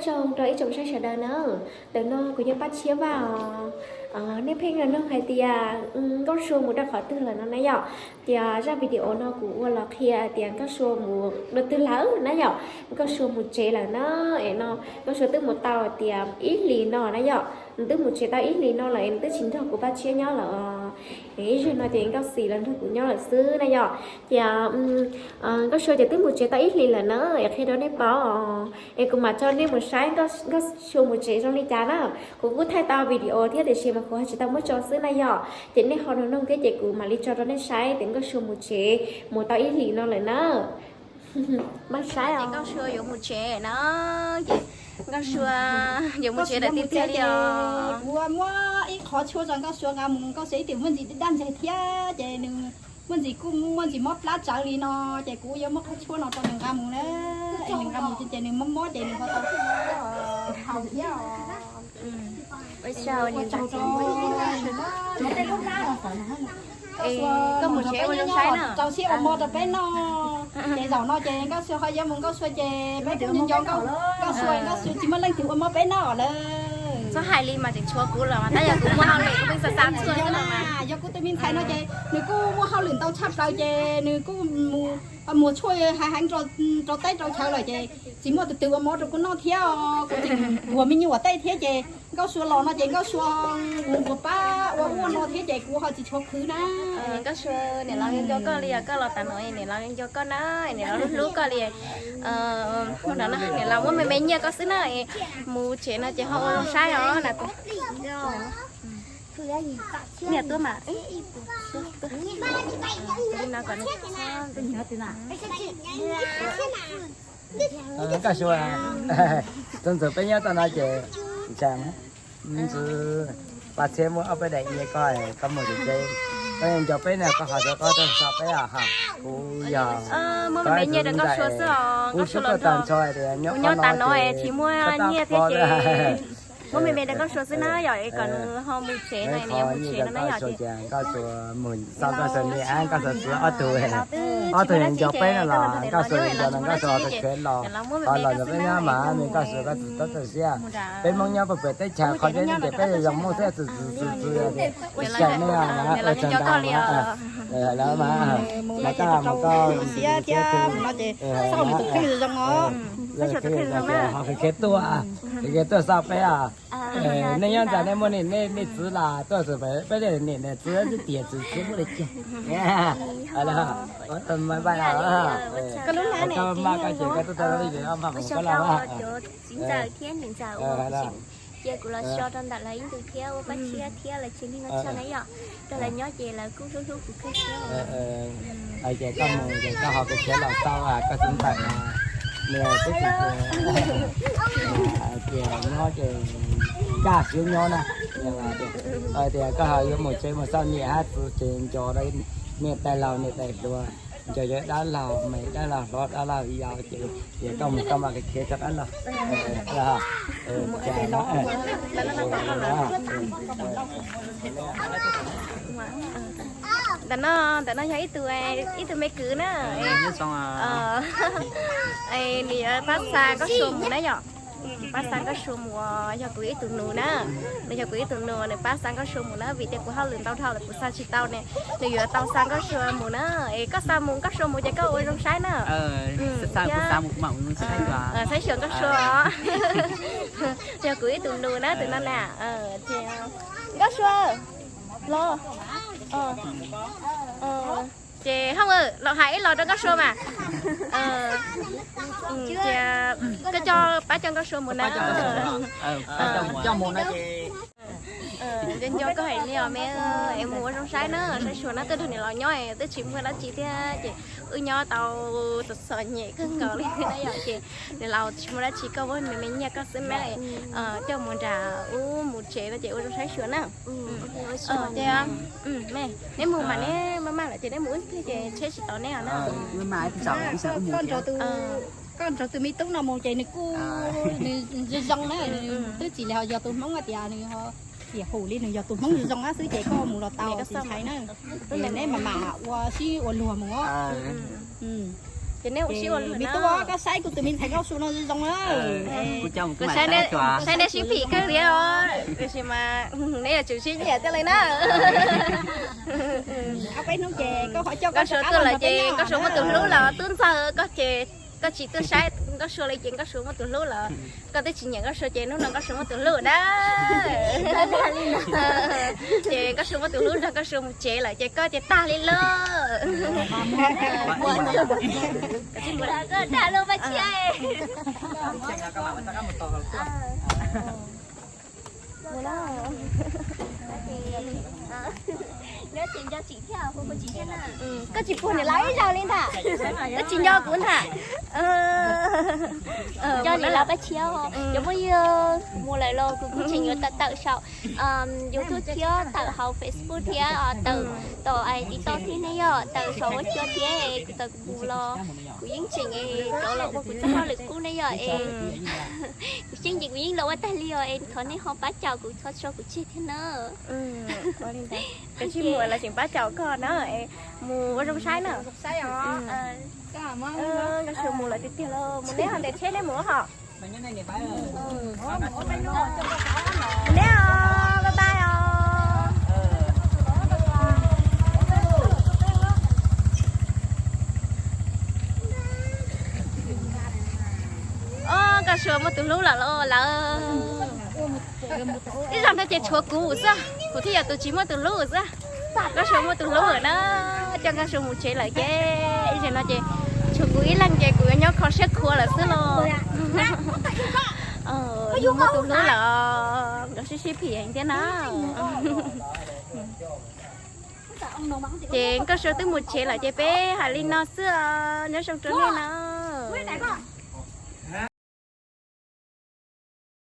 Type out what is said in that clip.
Zoo rau ib tsoom saib sawv daws na, ntawm no kuv yog Paj Tshiab Vaj os. Nej pheej nug hais tias Nkauj Sua mus rau qhov twg lawm no na yom. Tias zaj video no kuv ua los qhia tias Nkauj Sua mus rau twg lawm na yom. Nkauj Sua mus tsev lawm na, es no Nkauj Sua twb mus tau tias ib hlis no na yom. Nws twb mus tsev tau ib hlis no lawm es nws twb tsis nrog kuv Paj Tshiab nyob lawm. Es ib zaug no ces Nkauj Xis los nrog kuv nyob lawm xwb na yom. Tias Nkauj Sua ces twb mus tsev tau ib hlis lawm na, es qhia rau nej paub os. Es kuv mam tso nej mus saib Nkauj Sua mus tsev zoo li cas na. Kuv kuj thaij tau video thiab tiam sis mas kuv ho tsis tau muab tso xwb na yom. Ces nej ho nug nug thiab ces kuv mam li tso rau nej saib tias Nkauj Sua mus tsev mus tau ib hlis no lawm na. Npaj saib os, Nkauj Sua yuav mus tsev na. Ces Nkauj Sua yuav mus tsev lawm tiag tiag li os. Kuv muab ib qhov tshuaj rau Nkauj Sua nqa mus, Nkauj Sua ib tug muaj ntsis daj ntseg thiab ces nws muaj ntsis kuj muaj ntsis mob plab tsawv li no, ces kuv yuav muab qhov tshuaj no rau nws nqa mus na. Nws nqa mus ces nws mob mob ces nws ho tau haus thiab os. Koj mus tsev ua zoo saib na. Rau siab ua mov rau peb noj. Ces zaum no ces Nkauj Sua ho yuav mus, Nkauj Sua ces peb kuj nco Nkauj Sua, Nkauj Sua tsis muaj leej twg ua mov peb noj lawm. Txhob hais li mas tseem tshuav kuv los mas tab yog kuv muaj hauj lwm kuv pheej xa xa tshuaj xwb los mas. Yog kuv tus me ntxhais no ces nws kuj muaj hauj lwm ntau tshaj plaws ces nws kuj mus tshuaj heev heev rau teb rau chaw lawm ces tsis muaj tus twg ua mov rau kuv noj thiab os. Kuv tseem nquag me nyuam tej thiab ces Nkauj Sua los no ces Nkauj Sua nquag pab ua ua no thiab ces kuv ho tsis tshuav khwv na. Nkauj Sua, niam laus nco koj li os, koj los tas no niam laus nco koj na, niam laus hlub hlub koj li. Niam laus muab me me nyiaj koj xwb na, mus tsev no ces ho ua zoo saib os na. Niam tuaj mas. Nkauj Sua, txhua ntxov peb nyob tau no ces ntshai ntxwv Paj Tshiab muab ob peb daim nyiaj koj, koj mus tsev, koj nco peb na, koj ho rov qab tuaj xauj peb os. Kuv yog, muab me me nyiaj rau Nkauj Sua xwb os, Nkauj Sua los nrog kuv nyob tas no tsis muaj nyiaj thiab ces muab me me rau Nkauj Sua xwb na yom, es kom nws ho mus tsev no nws yuav mus tsev no na yom. Nkauj Sua mus xauj Nkauj Sua niam, Nkauj Sua txiv ob tug, ob tug nco peb no los Nkauj Sua nco no Nkauj Sua khev los, ho los nrog peb nyob mas nws Nkauj Sua koj tsis txhob tu siab. Peb Hmoob nyob puag pem teb chaws qhov deb ces peb zoo Hmoob xwb, txwv txwv txwv txwv, ua tsaug nej mas ua tsaug ntau mas. Lawv mas, lawv koj mus koj siab thiab mus no ces xauj nws tus kheej zoo os. Ho khev khev tuaj, khev khev tuaj xauj peb os. Nej nyob ntawm nej muaj nej txiv los tuaj xwb peb niam txiv tib tiam txiv txiv muaj li cas. Koj lub hla ne, koj maj koj ces koj tuaj tau li os, maj mus koj los. Txiv ntxawm thiab niam ntxawm ua cia kuv los so rau ntawm lawv ib ntus thiab ua pab thiab thiab lawv tsis neeg no tso na yom. Rau lawv nyob ces lawv kuj hlub hlub kuv kawg thiab. Ces koj mus ces koj ho khev khev los xauj koj txiv ntxawm no, nws twb tsis tias nyob ces kaj siab nyob na. Tias koj ho yuav mus tsev mus xauj niam hab txiv ces nco niam tais laus niam tais hluas, nco cov dab laug me dab laug hlob dab laug yau ces koj mus koj mam khev khev rov qab los. Ntawm no, ntawm no yog ib tug, ib tug me kwv na. Nws yuav pab xa Nkauj Sua mus na yom. Pab xa Nkauj Sua mus, yog kuv ib tug nus na. Nws yog kuv ib tug nus, nws pab xa Nkauj Sua mus na, vim tias kuv hauj lwm ntau dhau lawm kuv xa tsis tau ne. Nws yuav tau xa Nkauj Sua mus na. Es koj xa mus Nkauj Sua mus ces koj ua zoo saib na. Saib xyuas Nkauj Sua. Yog kuv ib tug nus na tus no na. Nkauj Sua los. Ces Hoob, los hais ib los rau Nkauj Sua mas. Koj coj, pab coj Nkauj Sua mus na. Nco nco koj hais li os me, es mus ua zoo saib na, saib xyuas na, twb nrog niam laus nyob twb tsis muaj dab tsi thiab ces wb nyob tau txom txom nyem kawg nkaus li na yom, ces niam laus tsis muaj dab tsi, koj muab me me nyiaj koj xwb na, coj mus nram ub mus tsev no ces ua zoo saib xyuas na. Ces neb mus mas neb maj maj lawm ces neb mus wb thiab ces tsheb tsis tos neb os na. Koj nrog tus me tub no mus ces nws kuj, nws zoo zoo na, nws twb tsis li ho yog tus Hmoob tias nws ho yam hum li, nws yog tus Hmoob zoo zoo na xwb ces koj mus los tau tsis ntshai na. Neb mam mam ua sib ua luag mus os. Ces neb ua sib ua lwm no. Koj saib kuv tus me ntxhais Nkauj Su no zoo zoo na. Saib neb sib phim kawg li os, tiam sis mas neb yuav tsum sib nyiam thiaj li na. Nkauj Sua tuaj lawm ces Nkauj Sua muaj tus hlub los tub ntxawg, koj ces koj tsis tuaj saib Nkauj Sua li ces Nkauj Sua muaj tus hlub los koj twb tsis nyiam Nkauj Sua ces hnub no Nkauj Sua muaj tus hlub na. Ces Nkauj Sua muaj tus hlub nrog Nkauj Sua mus tsev lawm ces koj ces tag li lauj. Dag lub paj tshiab. Koj tsis puag niam laus ib zaug li ntag, koj tsis nco kuv ntag. Nco niam laus paj tshiab, cov phooj ywg, mus lawm los kuv kuj tseem yuav tawm tawm saum YouTube thiab tawm hauv Facebook thiab tawm tom TikTok thiab nej yog tawm saum ua cua thiab kuv tawm kuv mus los kuv yeej tseem rov los ua kuv txoj hauj lwm qub nej yog es kuv yeej ces kuv yeej los ua tag li os es thov nej ho pab caum kuv txhob tso kuv tseg thiab na. Koj tsis mus los tseem pab caum koj na, mus ua zoo saib na. Nkauj Sua mus lawm tiag tiag lauj, mus neb ho ntes tsheb neb mus hos. Neb os, bye bye os. Ob, Nkauj Sua muaj tus hlub lawm lauj lawv. Ib zaug no ces tshuav kuv xwb, kuv thiaj yog tus tsis muaj tus hlub xwb. Nkauj Sua muaj tus hlub lawm na, coj Nkauj Sua mus tsev lawm ces ib zaug no ces tshuav kuv ib leeg ces kuv yuav nyob kho siab khuav lawm xwb los. Muaj tus hlub lawm, nkawd sib sib phim heev thiab na. Ces Nkauj Sua twb mus tsev lawm ces peb hais li no xwb os, nyob zoo rau nej na.